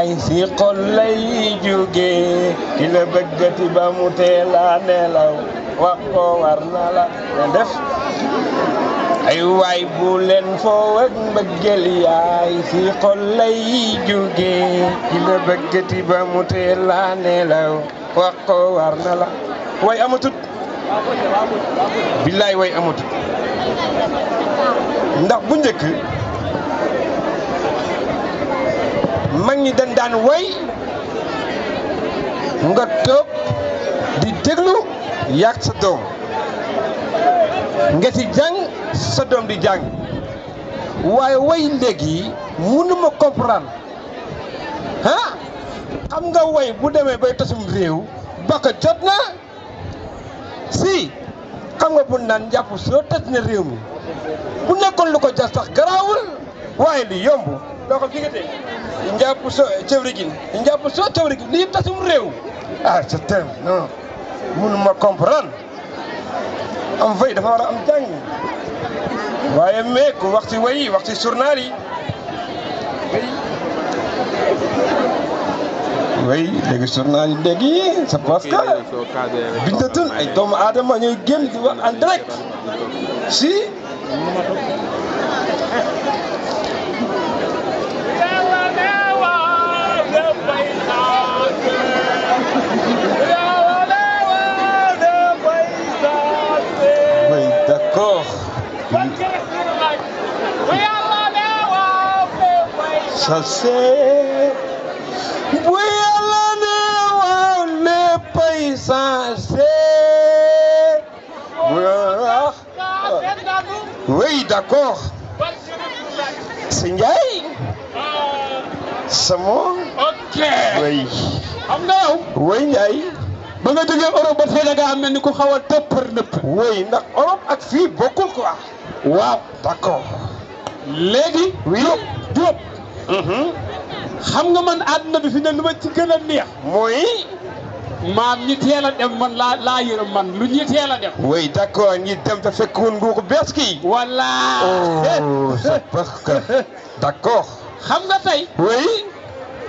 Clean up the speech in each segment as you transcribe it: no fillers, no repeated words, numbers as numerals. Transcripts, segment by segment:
yaay si xol lay jóge ki la bëggati ba mu teela nelaw wax ko war na la def ay waay bu leen foo ak mbëggeel yaay si xol lay jóge ki la bëggati ba mu teela nelaw wax ko war na la way amatut billaay way amatut ndax bu njëkk mag ñi dañ daan way nga toog di déglu yàgg sa doom nga ci jàng sa doom di jàng waaye way léegi mënuma comprendre ah xam nga way bu demee bay tasum réew ba ko jot na si xam nga bu naan njàpp soo tas na réew mi bu nekkoon lu ko jar sax garaawul waaye li yomb doo ko figatee njàpp soo cëwrigin lii tasum réew ah c'est terme non mënuma comprendre am fay dafa war a am jàng waaye mais ku wax ci way wax ci journal yi way léegi journal yi léegi c'est parce que bindatun ay doomu aadama ñooy génn di wax en direct si oui d'accord ça c'est bu yàlla ne waaw léppay changé oui d'accord si Ndiaye sama ok oui xam nga yow oui Ndiaye ba nga jógee Europe ba tey da nga mel ni ku xaw a tëppër nëpp oui ndax Europe ak fii bokkul quoi waaw d'accord léegi oui Diop xam nga man àdduna bi fi ne lu ma ci gën a neex mooy maam ñi teel a dem man laa yërëm man lu ñi teel a dem oui d'accord ñi dem te fekk woon nguuru bees ki voilà oh c'est parce que d'accord xam nga tey oui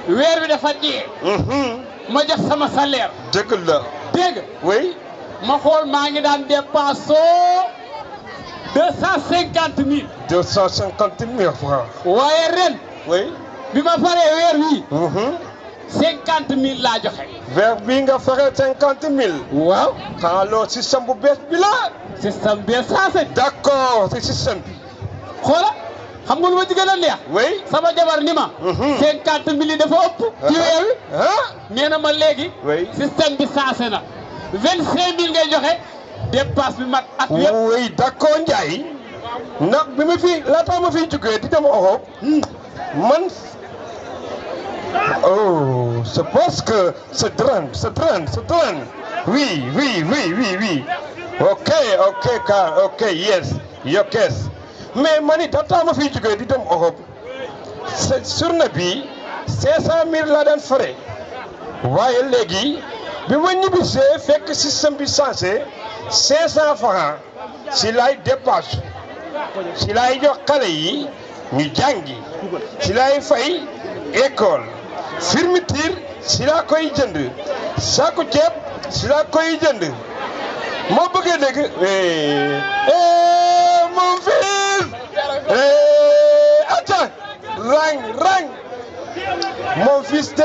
weer bi dafa dee ma jot sama salaire dëgg la dégg oui ma xool maa ngi daan dépassé 250 000 250 000 francs waaye ren oui bi ma paree weer wii 50 000 laa joxe vers bii nga fexe 50 000 waaw xanaa loolu système bu bees bi la système bien sensé d'accord c'est système bi xoola xam nga lu ma ci gën a neex oui sama jabar ni ma 50 000 yi dafa ëpp ci weer wi nee na ma léegi oui système bi sensé na 25 000 ngay joxe dépasse bi mat at yëpp oui d'accord Ndiaye ndax bi ma fi laataa ma fiy jógee di dem Europe man oh c'est parce que c'est drôle oui ok yes mais man it laataa ma fiy jógee di dem Europe c'est journée bi 500 000 laa daan frais waaye léegi bi ma ñibbisee fekk système bi changé 500 francs si laay dépasse si laay jox xale yi ñu jàngi si laay fay école fourniture si laa koy jënd saako ceeb si laa koy jënd moo bëggee dégg mon fils attends rang mon fils de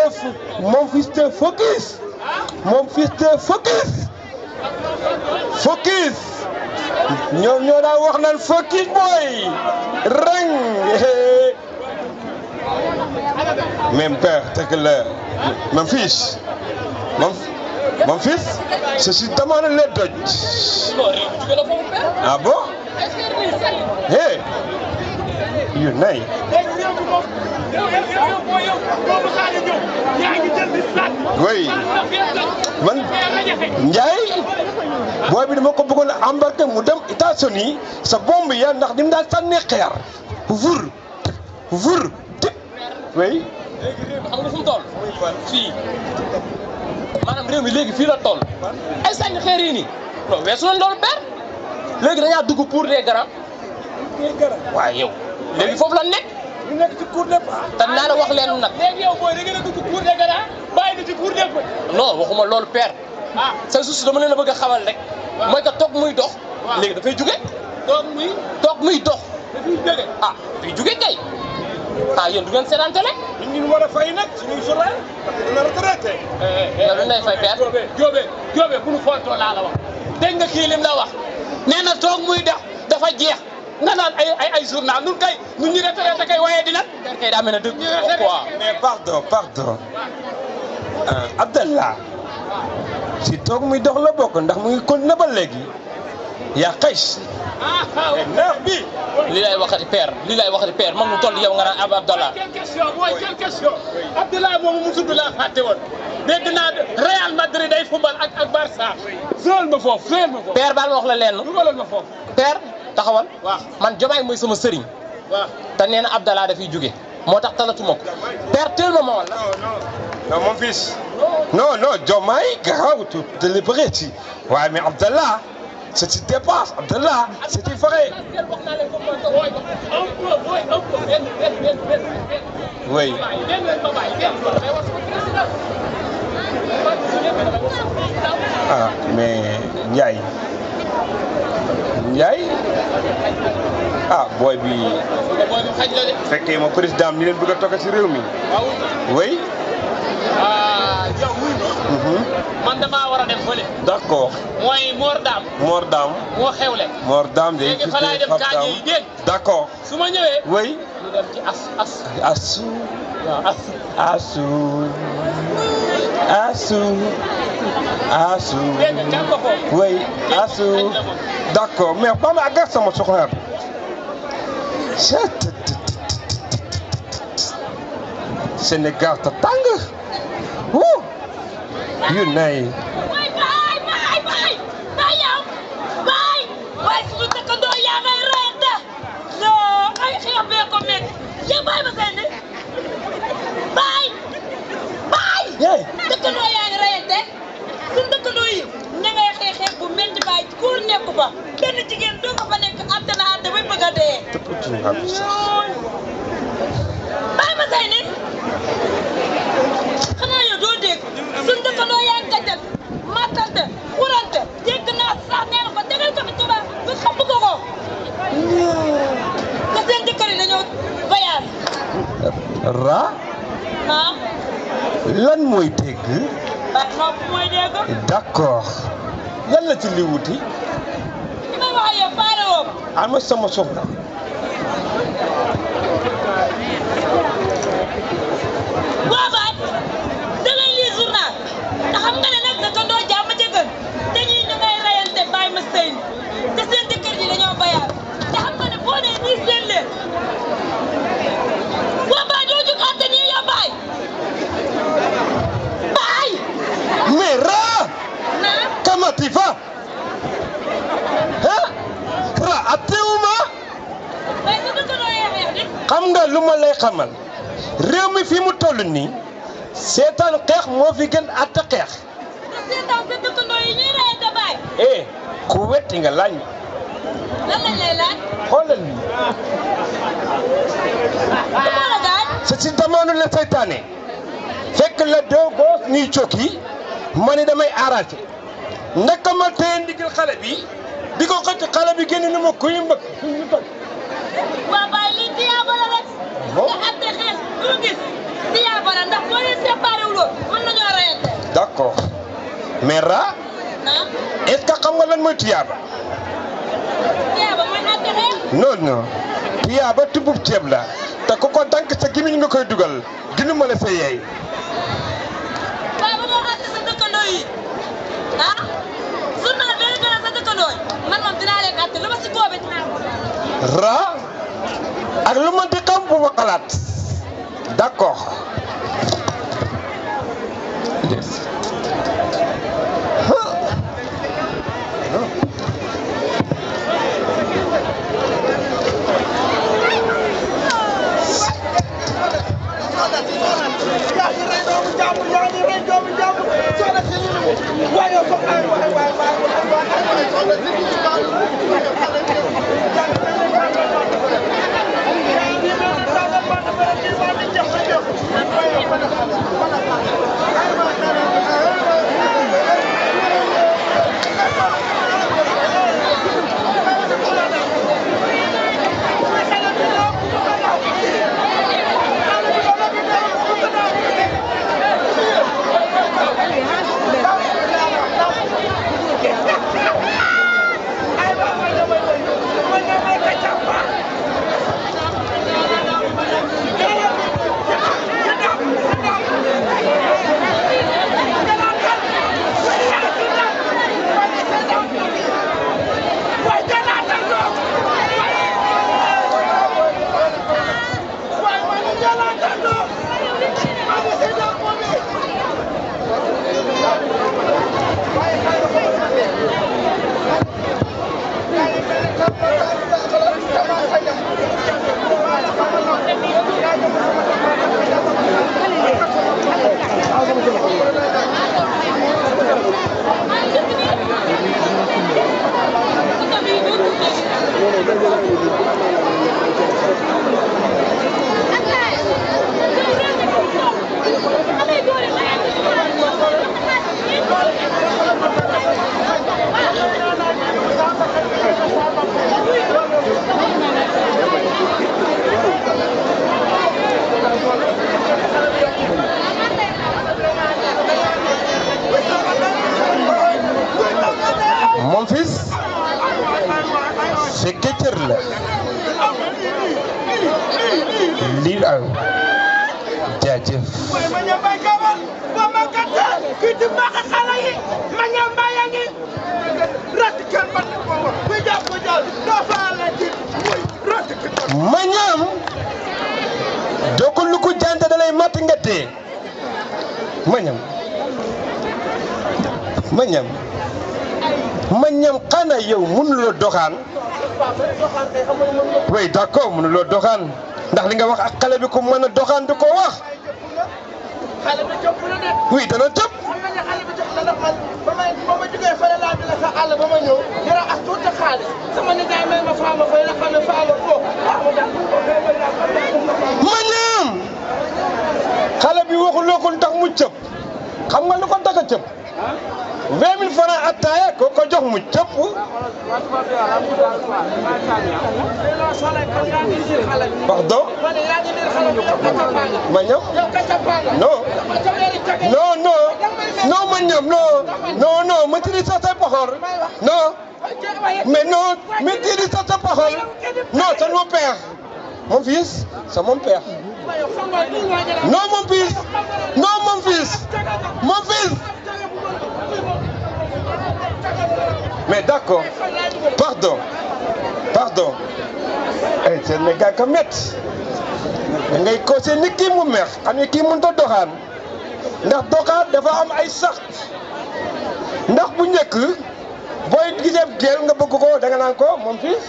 focus ñoom ñoo daan wax naan focus boy rang même père dëgg la mon fils je suis demandé les doj ah bon hey you nay oui man Ndiaye booy bi dama ko bëggoon a embarquer mu dem États-Unis sa bombe ya ndax ni mu daan sànni xeer vur tip oui léegi réew mi xam nga fu mu toll fii maanaam réew mi léegi fii la toll ay sànni xeer yi nii non weesu nañ loolu ber léegi dañaa dugg pour des garab waaye yow léegi foofu la nekk du nekk ci cour des pas. te naa la wax leen nag. léegi yow booy da ngeen a dugg cour des grands bàyyi na ci cour des petits. non waxuma loolu père. ah c'est juste dama leen a bëgg a xamal rek. mooy que toog muy dox. léegi dafay jóge. toog muy dox. dafay jóge. ah dafay jóge kay. ah yéen du ngeen seetaan télé. ñu war a fay nag suñuy journal parce que dina retraité. yow dañ lay fay père. Jóobe bu nu fontoo laa la wax dégg nga kii lim la wax nee na toog muy dox dafa jeex nga naan ay journal nun kay nun ñu retraité kay waaye dina. père kay daa mel ne dëgg quoi. mais pardon Abdallah si toog muy dox la bokk ndax mu ngi continué ba léegi yaa xëy. neex bi. li lay waxati père man mu toll yow nga naan Abdallah. quelle question Abdallah moomu mu tudd laa fàtte woon dégg naa Real Madrid day football ak Barça. zool ma foofu. père baal ma wax la leen. dugalal ma foofu. père taxawal. waaw man Jomaay mooy sama sëriñ. waaw te nee na Abdallah dafay jóge moo tax talatuma ko. père teel ma wala. non mon fils. non Diomaye garaw de libéré waaye mais Abdallah c'est ci dépasse Abdallah c'est vrai. oui. ah mais Ndiaye ah booy bi fekkee ma président ni leen bëgg a toog ci réew mi. oui. yow man damaa war a dem fële. d'accord. mooy Mor Dame. moo xewle. Mor Dame de. léegi fa laay dem kaañe yi dégg. d'accord. su ma ñëwee. oui. ñu dem ci Asu. dégg nga jàng ko foofu. oui Asu. d'accord mais ba ma àggal sama soxla bi. Sénégal ta tàng. yu nay. waaye suñu dëkkandoo yaa ngay reyante non ay xeex bee ko métti yow bàyyi ma seen ni bàyyi dëkkandoo yaa ngi reyante suñu dëkkandoo yi ña ngay xeex bu métti bàyyi góor nekku fa benn jigéen doo ko fa nekk àddina àdd bay bëgg a dee bàyyi ma seen ni xanaa yow doo dégg suñu dëkkandoo yaa ngi gàjjal mattante wurante dégg naa sax nee na ko dégal ko fi Tuuba nga xam ko ko te seen jëkkër yi dañoo voyage. Ra. ah. lan mooy dégg. nopp mooy dégg. d'accord. lan la ci li wuti. li may wax ak yow faale woo. ama sama soxna. boobaat da ngay lire journal te xam nga ne nag dëkkandoo jàmm ca gën dañuy ñu ngay rayante bàyyi ma sëy te seen jëkkër ji dañoo bayaat te xam nga ne boo nee nii seen leen boobaat doo jóg àtte nii yow baay mais Ra. comment tu vas. ah. Ra attewuma. waaye sa dëkkandoo yeex di. xam nga lu ma lay xamal. réew mi fi mu toll nii. seetaan xeex moo fi gën atte xeex. te seetaan sa dëkkandoo yi ñuy rayante baay. ku wetti nga laaj. lan lañ lay laaj. xoolal lii. ku ma la gaañ. sa ci jamono la seytaane. fekk la deux gos ñuy cokki. ma ne damay arrêté. naka ma téye ndigal xale bi. di ko xëcc xale bi génn na ma kuy mbëkk kuy mbëkk. waa baay lii tiyaaba la rek. nga atte xeex lu gis tiyaaba la ndax boo leen séparé wu loon mën nañoo rayante. d'accord mais Ra. est-ce que xam nga lan mooy tiyaaba. tiyaaba mooy atte xeex. non tiyaaba tubub ceeb la. te ku ko dank sa gimiñ nga koy dugal. ginu ma la sa yeey. waaw ba doo atte sa dëkkandoo yi journal bi gën a sa dëkkandoo yi man moom dinaa leen atte lu ma si góobee dinaa ko. Ra. ak lu ma di xam bu ma xalaat. d'accord. Mon fils, c'est Keter là. Lii aw jaajëf. Mañam doko lu ko jante da lay mat nga dee. Mañam xana yow mënuloo doxaan. Oui d'accord mënuloo doxaan ndax li nga wax ak xale bi ko mën a doxaan du ko wax. Oui dana tëb. Mañam xale bi waxuloo ko tax mu cëb xam nga lu ko tax a cëb 20 000 francs attaaya ko ko jox mu cëb. Pardon. Mañam non Mañam non maîtrise sa parole non mais non maîtrise sa parole non c'est mon père mon fils c'est mon père non mon fils mais d'accord pardon c'est le gars ka met ngay conseillé nit ki mu mer xam ne kii mënut a doxaan ndax doxaan dafa am ay sax ndax bu njëkk booy gisee gel nga bëgg ko da nga naan ko mon fils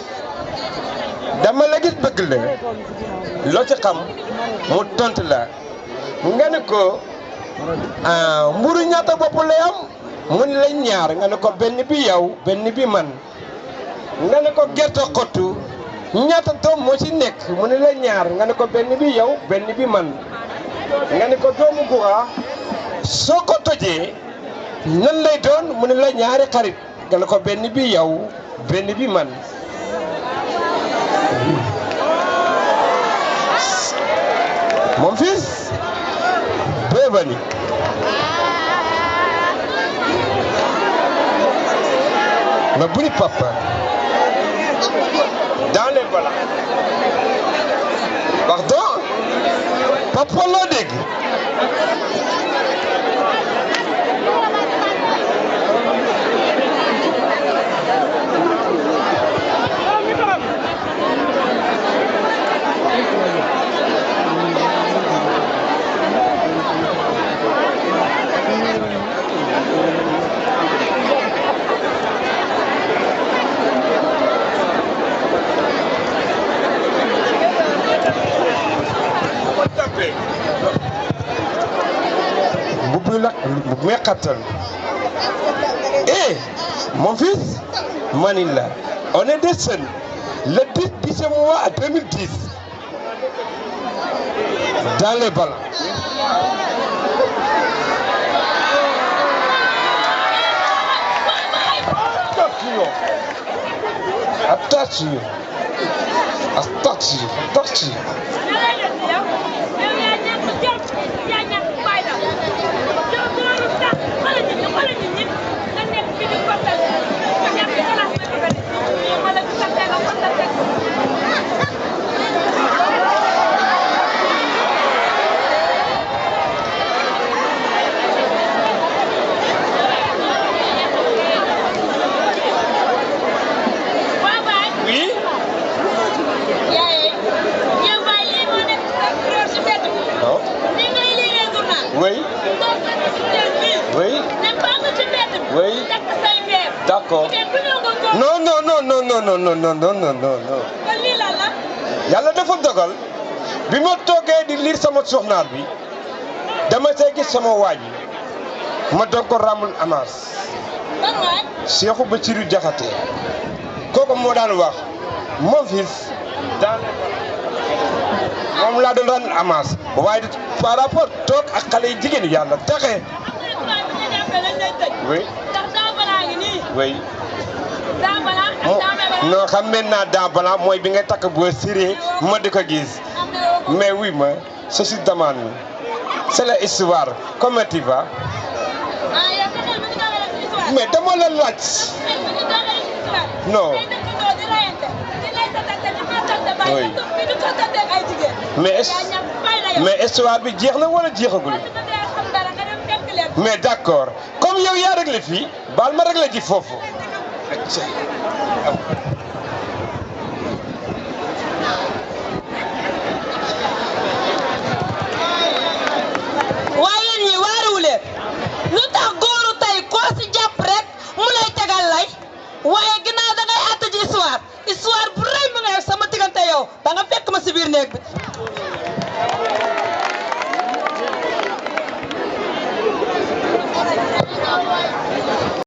dama la gis bëgg la loo ci xam mu tontu la nga ne ko mburu ñaata bopp lay am mu ne la ñaar nga ne ko benn bi yow benn bi man nga ne ko gerte xottu ñaata doom moo ci nekk mu ne la ñaar nga ne ko benn bi yow benn bi man nga ne ko doomu gura soo ko tojee nan lay doon mu ne la ñaari xarit nga ne ko benn bi yow benn bi man. Mon fils, bienvenue. Ma bonne papa, dans les balles. Pardon? Papa Lodig. Eh, mon fils, Manila, on est des jeunes. Le 10 mois à 2010. dans les balances. Attention. Oui. Oui. Oui. D'accord. Non. Yàlla dafa dogal bi ma toogee di lire sama journal bi dama see gis sama waaj ma doon ko ramul amas Cheikhou Bassirou Diakhaté kooku moo daan wax mon fils dans moom laa doon ran amas waaye par rapport toog ak xale yi jigéen yàlla taxe oui oui non xam naa dent blanc mooy bi nga takk boo siree ma di ko gis mais oui ma ceci demande c'est l'histoire comment tu vas mais dama la laaj non oui mais histoire bi jeex na wala jeexagul mais d'accord comme yow yaa réglé fii baal ma réglé ji foofu waaye ñi waaruwuleen lu tax góoru tey koo si jàpp rek mu lay tegal lay waaye ginnaaw da ngay àtt ji histoire bu rëy mu ngay sama diggante yow da nga fekk ma si biir néeg bi